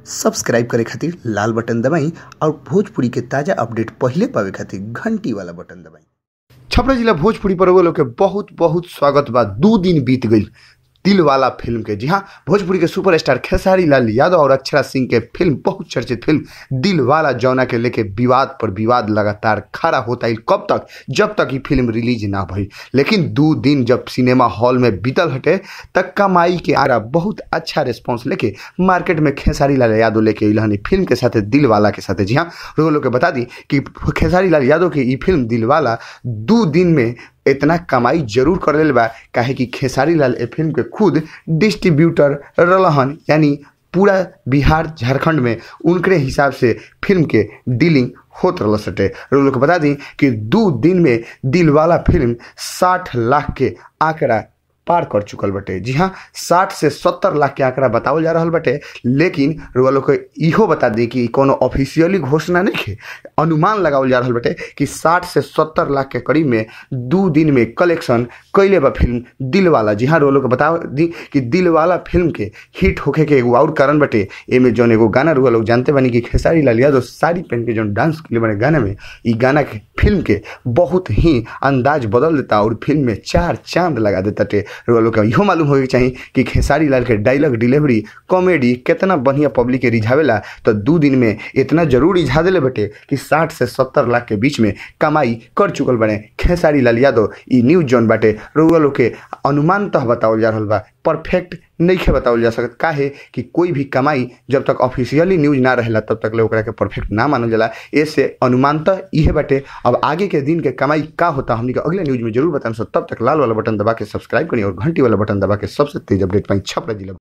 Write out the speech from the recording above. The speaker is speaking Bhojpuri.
सब्सक्राइब करे खातिर लाल बटन दबाई और भोजपुरी के ताज़ा अपडेट पहिले पावे खातिर घंटी वाला बटन दबाई। छपरा जिला भोजपुरी पर वो लोग के बहुत बहुत स्वागत बा। 2 दिन बीत गई दिलवाला फिल्म के। जी हाँ, भोजपुरी के सुपरस्टार खेसारी लाल यादव और अक्षरा सिंह के फिल्म, बहुत चर्चित फिल्म दिलवाला, जौना के लेके विवाद पर विवाद लगातार खड़ा होता है। कब तक? जब तक ये फिल्म रिलीज ना भई। लेकिन 2 दिन जब सिनेमा हॉल में बीतल हटे तक कमाई के आरा बहुत अच्छा रिस्पॉन्स लेके मार्केट में खेसारी लाल यादव लेके अइलहन फिल्म के साथ, दिलवाला के साथ। जी हाँ, लोग के बता दी कि खेसारी लाल यादव की ये फिल्म दिलवाला 2 दिन में इतना कमाई जरूर कर ले बा, काहे कि खेसारी लाल ए फिल्म के खुद डिस्ट्रीब्यूटर रहन, यानी पूरा बिहार झारखंड में उनके हिसाब से फिल्म के डीलिंग होत रह सटे। लोग के बता दी कि 2 दिन में दिलवाला फिल्म 60 लाख के आंकड़ा पार कर चुकल बटे। जी हाँ, 60 से 70 लाख के आंकड़ा बतावल जा रहा बटे। लेकिन रुआ लोग के इहो बता दी कि कोनो ऑफिशियली घोषणा नहीं है, अनुमान लगावल जा रहा बटे कि 60 से 70 लाख के करीब में 2 दिन में कलेक्शन कैले बा फिल्म दिलवाला। जी हाँ, रुआ लोग के बता दी कि दिलवाला फिल्म के हिट होखे के एगो और कारण बटे, एमे जौन एगो गाना रुआ लोग जानते बानी कि खेसारी लाल यादव साड़ी पहन के जौन डांस के बने गाना में, ई गाना के फिल्म के बहुत ही अंदाज बदल देता और फिल्म में 4 चांद लगा देता टे। लोग के इहो मालूम होके चाहिए कि खेसारी लाल के डायलॉग डिलीवरी कॉमेडी कितना बढ़िया पब्लिक के रिझावेला, तो 2 दिन में इतना जरूर रिझा दिले बटे कि 60 से 70 लाख के बीच में कमाई कर चुकल बने खेसारी लाल यादव। ई न्यूज जौन बाटे रुआ लोग के अनुमानतः बतावल जा रहा बा, परफेक्ट नहीं बतावल जा सकत, काहे कि कोई भी कमाई जब तक ऑफिशियली न्यूज ना रहेला तब तक ले ओकरा के परफेक्ट ना मानल जाला। ऐसे अनुमानतः इहे बाटे। अब आगे के दिन के कमाई का होता हमनी के अगले न्यूज में जरूर बताएं। तब तक लाल वाला बटन दबा के सब्सक्राइब करी और घंटी वाला बटन दबा के सबसे तेज अपडेट पाई छपरा जिला।